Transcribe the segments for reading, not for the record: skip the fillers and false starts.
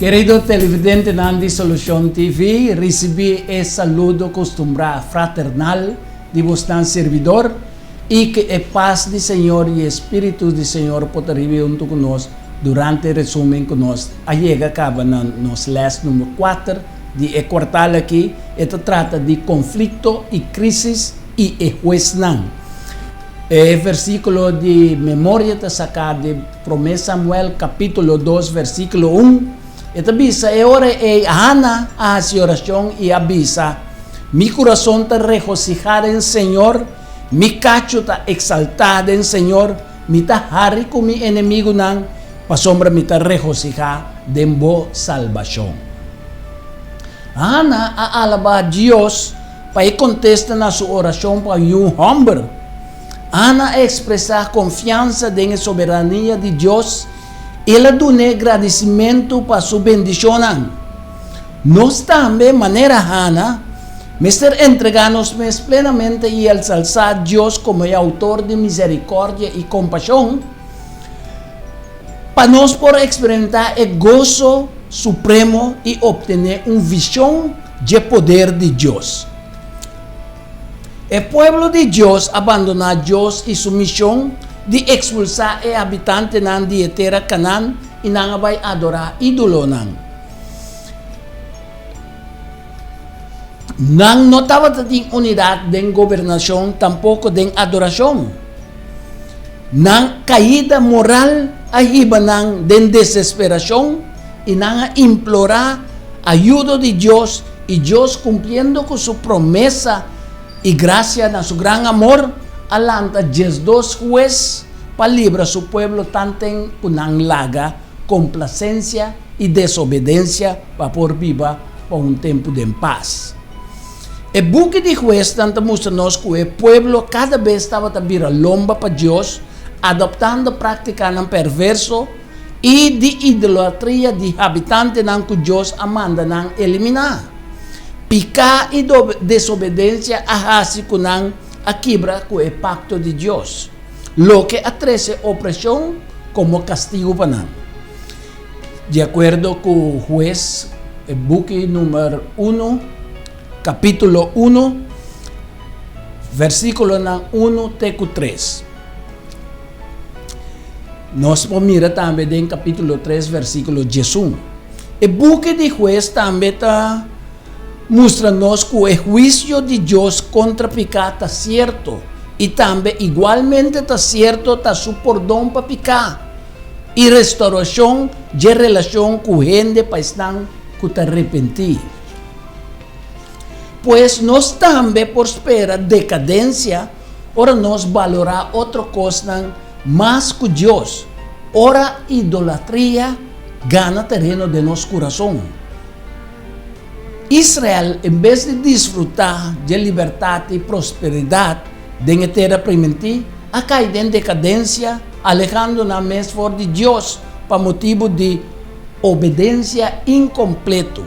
Kerido televidentenan di Solucion TV, ricibi e saludo costumbrá fraternal di bosnan servidor y ke e paz di Señor y e Spiritu di Señor por ta riba hunto cu nos durante e resumen cu nos a yega caba na nos les number cuater di e cuartal aki. E ta trata di conflicto y crisis y e huesnan. E versiculo di memoria ta saca di Promé Samuel capítulo dos versículo un, e ta bisa, E ora ei Hana a hasi oracion i a bisa, Mi curason ta regocihá den Señor, mi cachu ta exaltá den Señor, mi ta hari cu mi enemigunan, pasobra mi ta regocihá den bo salbacion. Hana a alabá Dios pa e contesta na su oracion pa yu homber. Ana a ekspresá konfiansa den e soberania di Dios i el a dun'é gradisimentu pa su bendishonnan. Nos tambe, manera Hana, mester entregá nos mes plenamente i elsalsá Dios komo e Outor di miserikòrdia i kompashon, pa nos por eksperimentá e goso supremo i optené un vishon dje poder di Dios. E pueblo di Dios a bandoná Dios i su mishon di ekspulsá e habitantenan di e tera Kanan i nan a bai adorá ídolonan. Nan no tabata tin unidat den gobernashon tampoko den adorashon. Nan kaida moral a hiba nan den desesperashon i nan a implorá ayudo di Dios. I Dios, kumpliendo ku su promesa i grasia na su gran amor, a lanta diesdos hues pa libra su pueblo tanten ku nan laga komplasensia i desobedensia pa por biba pa un tempu den pas. E buki di Huesnan ta mustra nos ku e pueblo kada bes tabata bira lomba pa Dios, adoptando práktikanan perverso, i di idolatria di habitantenan ku Dios a manda nan eliminá. Piká i desobedensia a hasi ku nan a kibra ku e pakto di Dios, loke a trese opreshon komo kastigu pa nan. Di akuerdo ku Hues, e buki numer unu, kapítulo unu, versíkulonan unu te ku tres. Nos por mira tambe den capítulo 3 versículo 11. E buki di Hues tambe ta mustra nos ku e huisio di Dios kontra piká ta sierto i tambe igualmente ta sierto ta su pordon pa piká i restaurashon dje relashon ku hende pa esnan ku ta repentí. Pues nos tambe por spera dekadensia ora nos balorá otro kosnan mas ku Dios, ora idolatria gana tereno den nos kurason. Israel, en bes di disfrutá dje libertat i prosperidat den e Tera Primintí, a kai den dekadensia, alehando nan mes for di Dios pa motibu di obedensia inkompleto.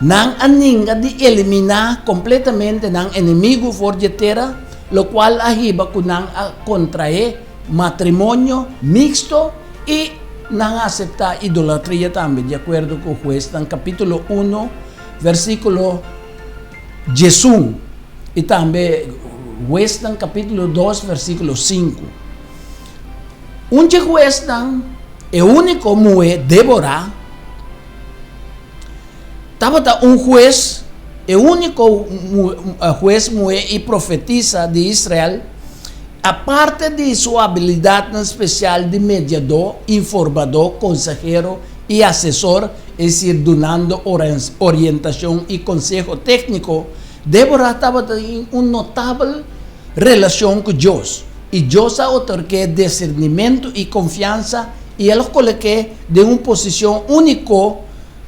Nan a ninga di eliminá kompletamente nan enemigu for dje tera, lokual a hiba ku nan a kontraé matrimonio miksto i nan a aseptá idolatria tambe, di akuerdo ku Huesnan kapítulo uno, versíkulo diesun i tambe Huesnan kapítulo dos, versíkulo sinku. Un dje huesnan, e úniko muhé, Débora, Tabata un hues, e úniko hues muhé i profetisa di Israel. Aparte di su abilidatnan spesial di mediadó, informadó, konsehero i asesor, es desir dunando orientashon i konseho tékniko, Débora tabata tin un notabel relashon ku Dios, i Dios a otorg'é disernimentu i konfiansa i el a kolok'é den un posishon úniko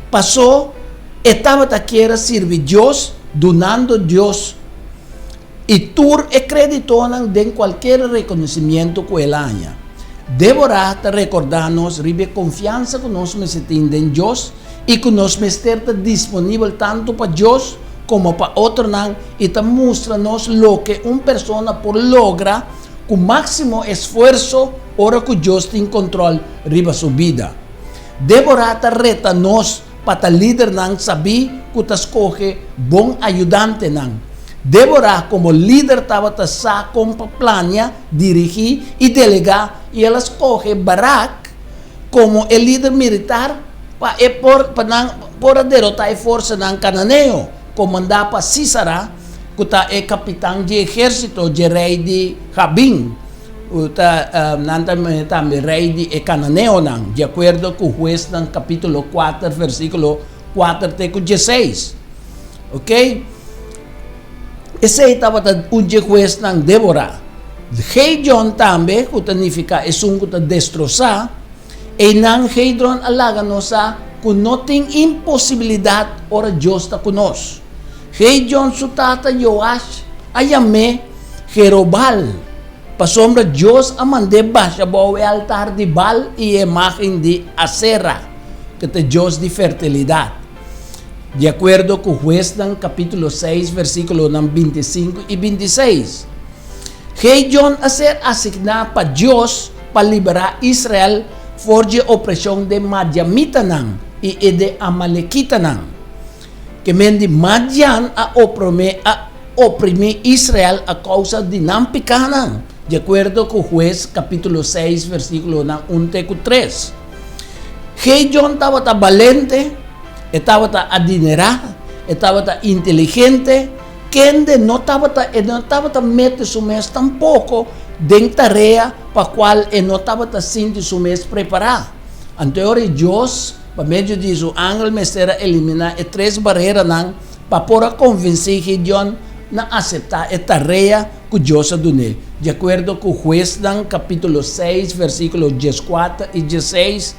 pasó e tabata kier a sirbi Dios dunando Dios i tur e kréditonan den kualker rekonosimiento ku el a haña. Débora ta rekordá nos riba e konfiansa ku nos mester tin den Dios i ku nos mester ta disponibel tantu pa Dios komo pa otronan i ta mustra nos loke un persona por logra ku máksimo esfuerso ora ku Dios tin kontrol riba su bida. Débora ta reta nos pa ta lidernan sabí ku ta skohe bon ayudantenan. Débora komo lider tabata sa kon pa plania, dirigí i delegá i el a skohe Barak komo e lider militar pa e por pa nan por a derotá e forsanan kananeo komandá pa Sísara ku ta e kapitan dje ehérsito dje rei di Jabin. Ku ta nan ta mira tambe rei di e kananeonan, di akuerdo ku Huesnan kapítulo kuater versíkulo kuater te ku dieseis. Oke. Esei tabata un dje huesnan Débora. Gedeon tambe, ku ta nifiká esun ku ta destrosá, einan Gedeon a laga nos sa ku no tin imposibilidat ora Dios ta ku nos. Gedeon su tata Joash a yam'é Jerobal, pasobra Dios a mand'é basha bou e altar di Baal i e imágen di Asera, ku ta dios di fertilidat. Di akuerdo ku Huesnan kapítulo seis versíkulonan bintisinku i bintiseis, Gedeon a ser asigná pa Dios pa liberá Israel for dje opreshon de madiamitanan i e de amalekitanan. Ke men di Madian a opromé a oprimí Israel a kousa di nan pikánan, di akuerdo ku Hues kapítulo seis versíkulonan un te ku tres. Gedeon tabata balente, e tabata adinerá, e tabata inteligente, kende no tabata e no tabata mete su mes tampoko den tarea pa kual e no tabata sinti su mes prepará. Anto e ora Dios Pa medio di su angel mester a eliminá e tres bareranan pa por a konvensé Gideon na aseptá e tarea ku Dios a dun'é, di akuerdo ku Huesnan kapítulo seis versíkulo dieskuater i diesseis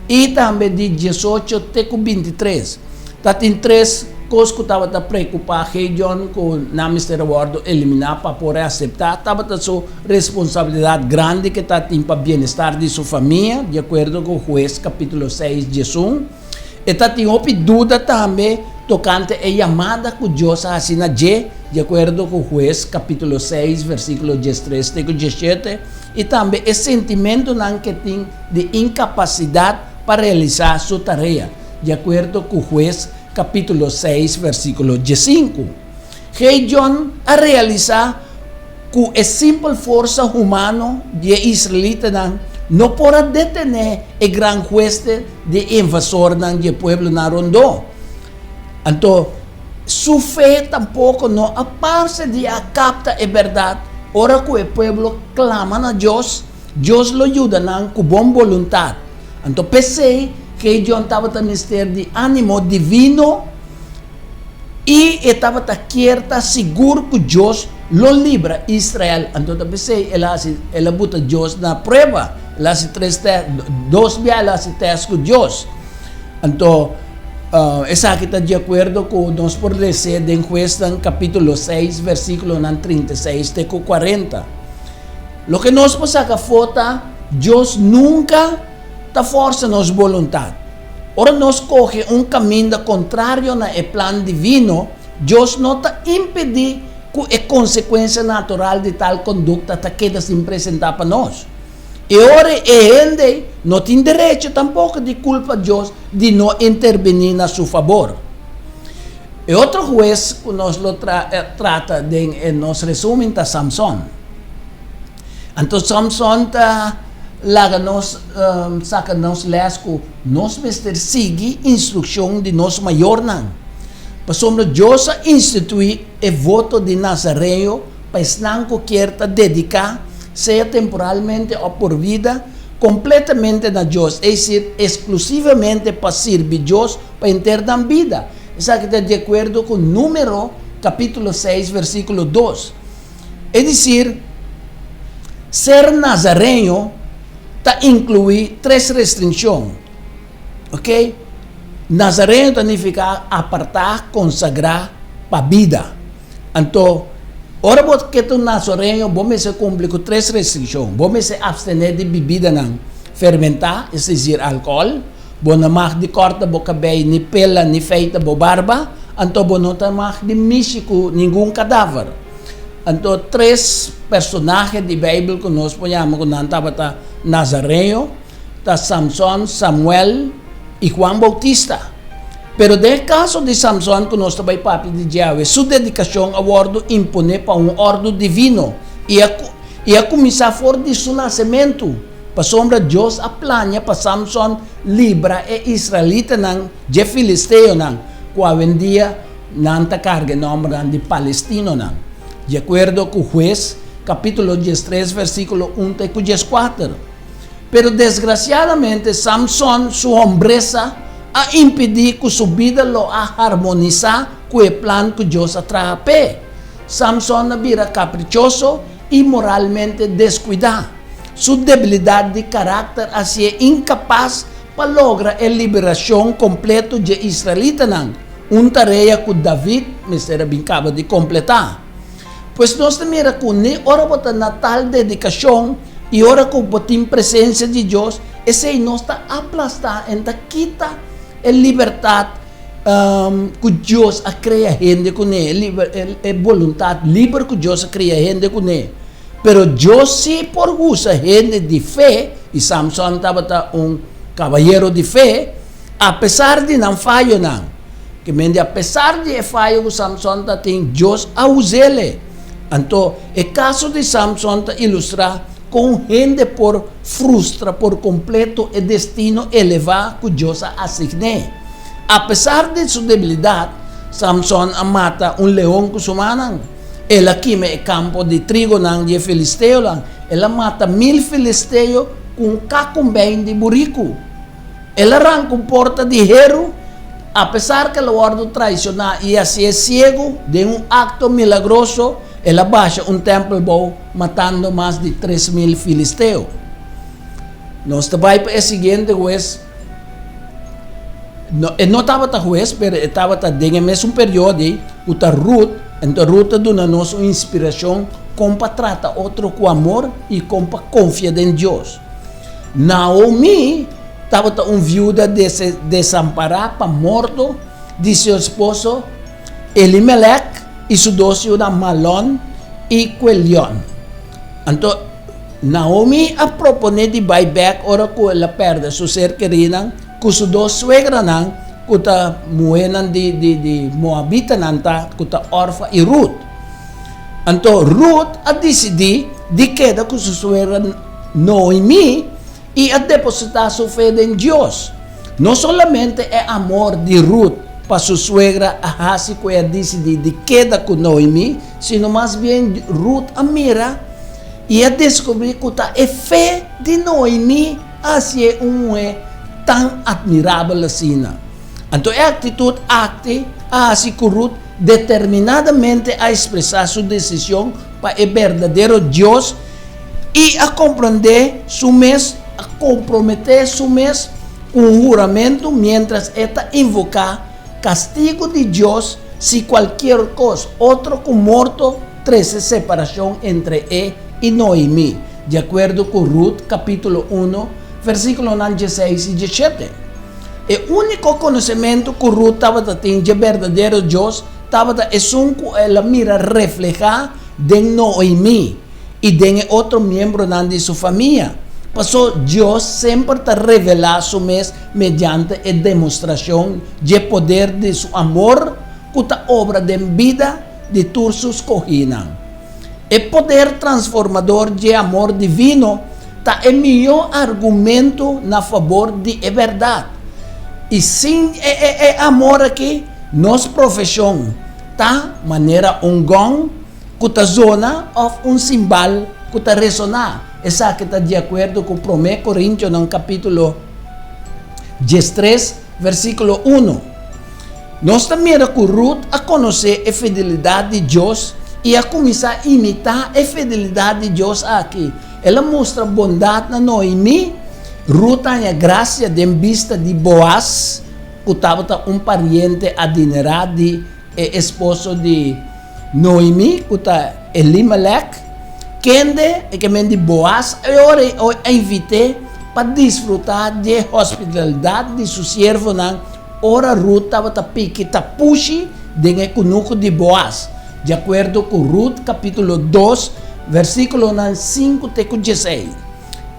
i tambe di diesocho te ku bintitres. Ta tin tres kos ku tabata preokupá Gideon ku nan mester a wòrdu eliminá pa por a aseptá, tabata su responsabilidat grandi ku e ta tin pa bienestar di su famia, di akuerdo ku Hues kapítulo seis diesun. E ta tin hopi duda tambe tokante e yamada ku Dios a hasi na dje, di akuerdo ku Hues kapítulo seis versíkulo diestres te ku diesshete, i tambe e sentimentunan ku e tin di inkapasidat pa realisá su tarea. Di akuerdo ku Hues kapítulo seis versíkulo diesinku, Gedeon a realisá ku e simpel forsa humano di e israelitanan no por a detené e gran hueste di e invasornan di e pueblonan rondó. Anto, su fe tampoko no a parse di a kapta e bèrdat ora ku e pueblo klama na Dios, Dios lo yuda nan ku bon boluntat. Anto p'esei Gedeon tabata mester di ánimo divino i e tabata kier ta sigur ku Dios lo libra Israel. Anto ta p'esei el a hasi, el a buta Dios na prueba. El a hasi tres tèst, dos bia el a hasi tèst ku Dios. Anto esaki ta di akuerdo ku nos por les'é den Huesnan kapítulo seis versíkulonan 36 te ku 40. Loke nos por saka afó ta, Dios nunka ta fòrsa nos boluntat. Ora nos kohe un kaminda kontrario na e plan divino, Dios no ta impedí ku e konsekuensia natural di tal kondukta ta keda sin presentá pa nos. E ora e hende no tin derecho tampoko di kulpa Dios di no intervení na su fabor. E otro hues ku nos lo trata den e nos resumen ta Samson. Anto Samson ta laga nos saka nos les ku nos mester sigui instrukshon di nos mayornan. Pasobra Dios a instituí e voto di nazareo pa esnan ku kier ta dediká, sea temporalmente òf por vida, kompletamente na Dios, es desir, eksklusivamente pa sirbi Dios pa henter nan bida. Esaki ta di akuerdo ku Número kapítulo seis versíkulo dos. Es desir, ser nazareño ta inkluí tres restrinshon. Oke? Nazareño ta nifiká apartá, konsagrá pa bida. Anto, ora bo ke ta un nazareño, bo mester kumpli ku tres restrikshon. Bo mester apstené di bibidanan fermentá, es desir alkohòl. Bo no mag di kòrta bo kabei, ni pela, ni feita bo barba, anto bo no ta mag di mishi ku ningun kadaver. Anto tres personahe di Beibel ku nos por yama ku nan tabata nazareo. ta Samson, Samuel i Juan Boutista. Pero den e kaso di Samson ku nos ta bai papia di dje awe, su dedikashon a wòrdu imponé pa un òrdu divino i a i a kuminsá for di su nasementu, pasobra Dios a plania pa Samson libra e israelitanan dje filisteonan, ku awendia nan ta karga e nòmbernan di palestinonan, di akuerdo ku Hues kapítulo 13 versíkulo 1 te ku 14. Pero desgrasiadamente Samson su hombresa a impidí ku su bida lo a harmonisá ku e plan ku Dios a traha p'e. Samson a bira kaprichoso i moralmente deskuidá. Su debilidat di karakter a hasié inkapas pa logra e liberashon kompleto dje israelitanan, un tarea ku David mester a bin kaba di kompletá. Pues nos ta mira ku ni ora bo ta na tal dedikashon i ora ku bo tin presensia di Dios, esei nos ta aplastá en ta kita e libertat ku Dios a krea hende kuné, e boluntat liber ku Dios a krea hende kuné. Pero Dios sí por usa hende di fe, i Samson tabata un kabayero di fe, apesar di nan fayonan. Ke men di apesar di e fayo ku Samson ta tin, Dios a us'el. Anto, e kaso di Samson ta ilustrá kon hende por frustra por kompleto e destino elevá ku Dios a asign'é. Apesar di su debilidat, Samson a mata un leon ku su mannan. El a kima e kampo di trigonan di e filisteonan. El a mata mil filisteo ku un kakumbein di buriku. El a ranka un porta di heru, apesar ku el a wòrdu traisioná i hasié siegu den un akto milagroso, el a basha un tèmpel bou, matando mas di 3000 filisteo. Nos ta bai pa e siguiente hues. No, e no tabata hues, pero e tabata den e mesun periodo ei, ku ta Ruth. Enton Ruth ta duna nos un inspirashon kon pa trata otro ku amor i kon pa konfia den Dios. Naomi tabata un viuda desampará pa morto di su esposo Elimelek i su dos yunan Malon i Quelion. Anto Naomi a proponé di bai bèk ora ku el a pèrdè su ser kerínan ku su dos suegranan ku ta muhénan di moabitanan ta ku ta Orfa i Rut. Anto Rut a disidí di keda ku su suegra Noemí i a depositá su fe den Dios. No solamente e amor di Rut pa su suegra a hasi ku e a disidí di keda ku Noemí, sino mas bien Rut a mira i a deskubrí ku ta e fe di Noemí a hasié un muhé tan atmirabel asina. Anto e aktitut akí a hasi ku Rut determinadamente a ekspresá su desishon pa e berdadero Dios i a komprondé su mes, a komprometé su mes ku un huramentu miéntras e ta invoká kastigu di Dios si kualkier kos otro ku morto trese separashon entre e i Noemí, di akuerdo ku Rut kapítulo uno, versíkulonan dieseis i diesshete. E úniko konosementu ku Rut tabata tin dje berdadero Dios tabata esun ku el a mira reflehá den Noemí i den e otro miembronan di su famia. Pasó Dios semper ta revelá su mes mediante e demostrashon dje poder di su amor ku ta obra den bida di tur su skohínan. E poder transformador dje amor divino ta e mihó argumento na fabor di e bèrdat. I sin e amor akí, nos profeshon ta manera un gòn ku ta zona òf un simbal ku ta resoná. Esaki ta di akuerdo ku Promé Korintionan kapítulo 13, versíkulo 1. Nos ta mira ku Rut a konosé e fidelidat di Dios i a kuminsá imitá e fidelidat di Dios aki. El a mustra bondat na Noemí. Rut a haña grasia den bista di Boaz, ku tabata un pariente adinerá di e esposo di Noemí, ku ta Elimelek, kende e ke men di Boaz e ora ei a invit'é pa disfrutá di e hospitalidat di su siervonan ora Rut tabata piki tapushi den e kunuku di Boaz, di akuerdo ku Rut kapítulo 2, versíkulonan 5 te ku 16.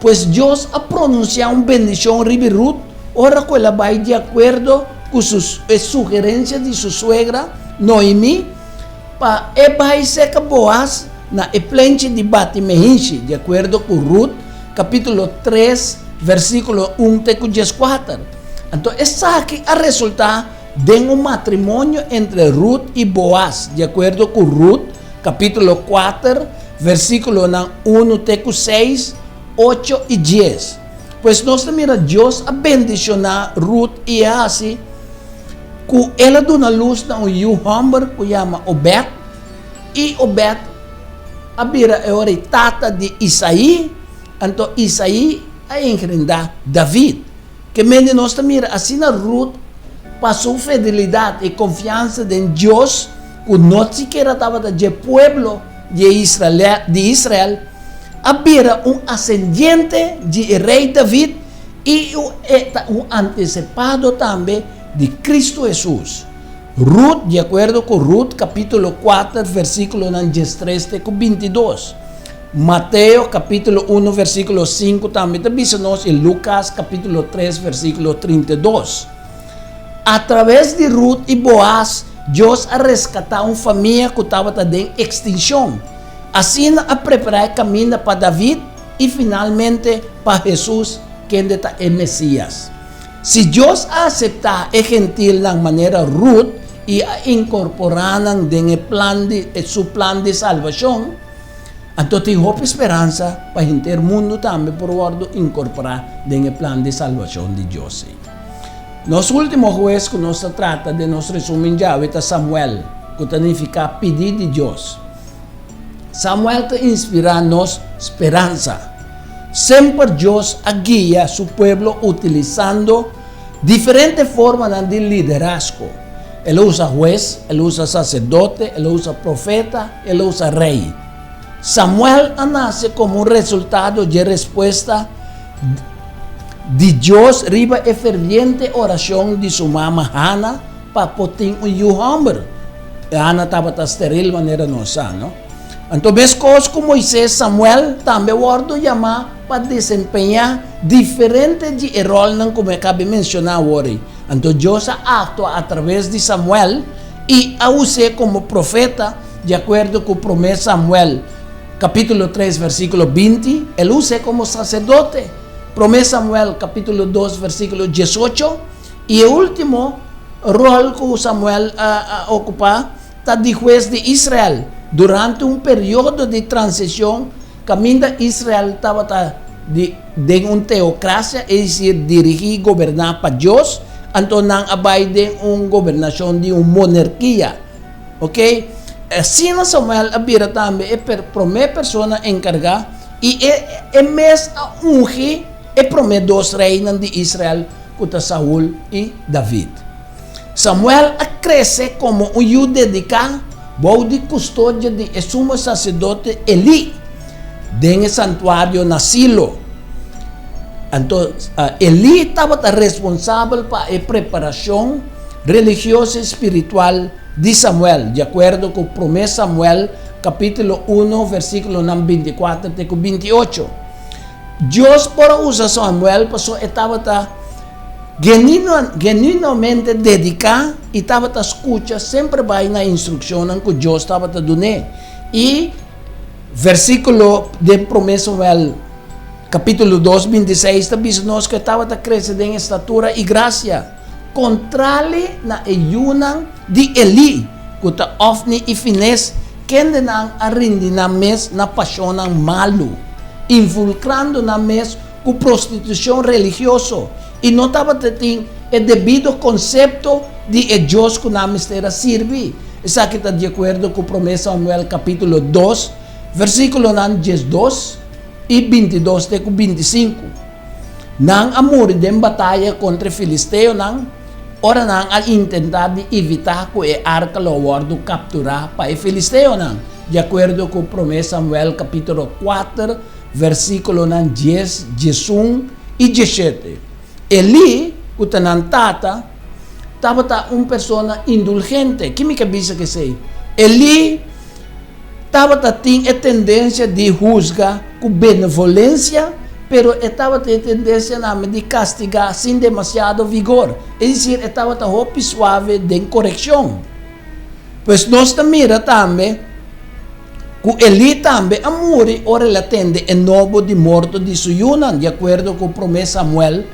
Pues Dios a pronunsiá un bendishon riba Rut ora ku el a bai di akuerdo ku su e sugerensia di su suegra, Noemí, pa e bai seka Boaz na e plenchi di bati mehinshi, di akuerdo ku Rut kapítulo tres, versíkulo un te ku dieskuater. Anto esaki a resultá den un matrimonio entre Rut i Boaz, di akuerdo ku Rut kapítulo kuater, versíkulonan unu te ku seis, ocho i dies. Pues nos ta mira Dios a bendishoná Rut i a hasi ku el a duna lus na un yu hòmber ku yama Obed, i Obed a bira e ora ei tata di Isaí, anto Isaí a engrendá David. Ke mende nos ta mira asina Rut pa su fidelidat i konfiansa den Dios ku no sikiera tabata dje pueblo di e di Israel, a bira un asendiente di e rei David i e ta un antisepado tambe di Kristu Hesus. Rut, di akuerdo ku Rut kapítulo kuater versíkulonan diestres te ku bintidos. Mateo kapítulo unu versíkulo sinku tambe ta bisa nos i Lukas kapítulo tres versíkulo 32. Atraves di Rut i Boaz, Dios a reskatá un famia ku tabata den ekstinshon. Asina a prepará e kaminda pa David i finalmente pa Hesus, kende ta e Mesias. Si Dios a aseptá e gentilnan manera Rut i a inkorporá nan den e plan di su plan di salbashon, anto tin hopi speransa pa henter mundu tambe por wòrdu inkorporá den e plan di salbashon di Dios. Nos último hues ku nos ta trata den nos resumen djawe ta Samuel, ku ta nifiká pidí di Dios. Samuel ta inspirá nos speransa. Semper Dios a guia su pueblo utilisando diferente formanan di liderazgo. El a usa hues, el a usa saserdote, el a usa profeta, el a usa rei. Samuel a nase komo un resultado dje respuesta di Dios riba e ferviente orashon di su mama Hana pa por tin un yu hòmber. Hana tabata steril manera nos sa, no? Anto meskos ku Moises, Samuel tambe wòrdu yamá pa desempeñá diferente di e ròlnan ku mi a kaba menshoná awor ei. Anto Dios a aktua atraves di Samuel i a us'é komo profeta di akuerdo ku Promé Samuel kapítulo tres versíkulo 20, el us'é komo saserdote, Promé Samuel kapítulo 2 versíkulo 18, i e último ròl ku Samuel a okupá ta di hues di Israel durante un periodo di transishon kaminda Israel tabata di den un teokrasia, es desir dirigí i goberná pa Dios, anto nan a bai den un gobernashon di un monerkia. Ok, asina Samuel a bira tambe e promé persona enkargá i e e mes a ungi e promé dos reinan di Israel ku ta Saul i David. Samuel a krese komo un yu dediká bou di kustodia di e sumo saserdote Elí den e santuario na Silo. Anto, Elí tabata responsabel pa e preparashon religioso i spiritual di Samuel, di akuerdo ku Promé Samuel kapítulo uno versíkulonan 24 te ku 28. Dios por a usa Samuel pasobra e tabata genuinamente dediká i tabata skucha semper bai na instrukshonnan ku Dios tabata dun'é. I versíkulo den Promé Samuel kapítulo 2, 26 ta bisa nos ku e tabata krese den estatura i grasia, kontrali na e yunan di Elí, ku ta Ofni i Fines, kendenan a rindi nan mes na pashonnan malu, invulkrando nan mes ku prostitushon religioso i no tabata tin e debido konsepto di e Dios ku nan mester a sirbi. Esaki ta di akuerdo ku Promé Samuel kapítulo 2, versíkulonan 12 i 22 te ku 25. Nan a muri den bataya kontra e filisteonan ora nan a intentá di evitá ku e arka lo a wòrdu kapturá pa e filisteonan, di akuerdo ku Promé Samuel kapítulo 4, versíkulonan 10, 11 i 17. Elí, ku ta nan tata, tabata un persona indulgente. Ki mi ke bisa ku esei? Elí tabata tin e tendensia di husga ku benevolensia. Pero e tabata e tendensia name di kastigá sin demasiado vigor, es desir, e tabata hopi suave den korekshon. Pues nos ta mira tambe ku Elí tambe a muri ora el a tende e nobo di morto di su yunan, di akuerdo ku Promé Samuel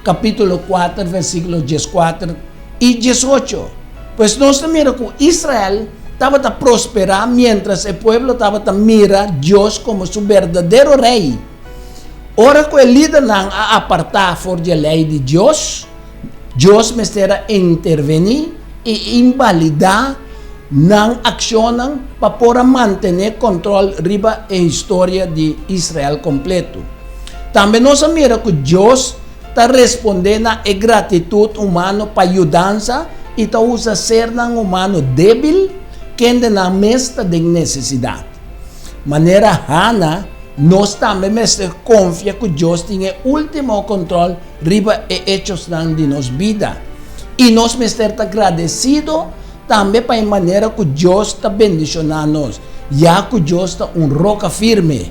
kapítulo kuater versíkulo dieskuater i diesocho. Pues nos ta mira ku Israel tabata prosperá miéntras e pueblo tabata mira Dios komo su berdadero Rei. Ora ku e lidernan a apartá for di e lei di Dios, Dios mester a intervení i inbalidá nan akshonnan pa por a mantené kòntròl riba e historia di Israel kompletu. Tambe nos a mira ku Dios ta respondé na e gratitut humano pa yudansa i ta usa sernan humano débil kende nan mes ta den nesesidat. Manera Hana, nos tambe mester konfia ku Dios tin e último kòntròl riba e echosnan di nos bida. I nos mester ta gradesido tambe pa e manera ku Dios ta bendishoná nos, ya ku Dios ta un roka firme.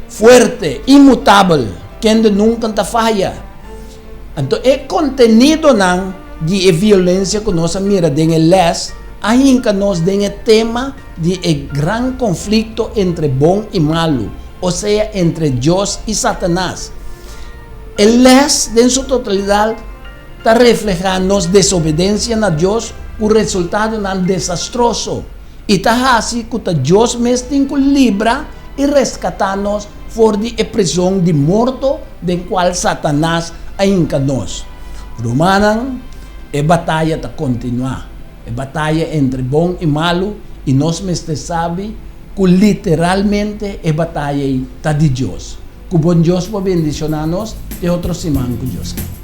Fuerte, inmutabel, kende nunka ta faya. Anto e kontenidonan di e violensia ku nos a mira den e lès a hinka nos den e tema di e gran konflikto entre bon i malu, osea entre Dios i Satanas. E lès den su totalidat ta reflehá nos desobedensia na Dios ku resultadonan desastroso. I ta hasi ku ta Dios mes tin ku libra i reskatá nos for di e prizon di morto den kual Satanas a hinka nos. Rumannan, e bataya ta kontinuá, e bataya entre bon i malu, i nos mester sabi ku literalmente e bataya ei ta di Dios. Ku bon Dios por bendishoná nos te otro siman ku Dios ke.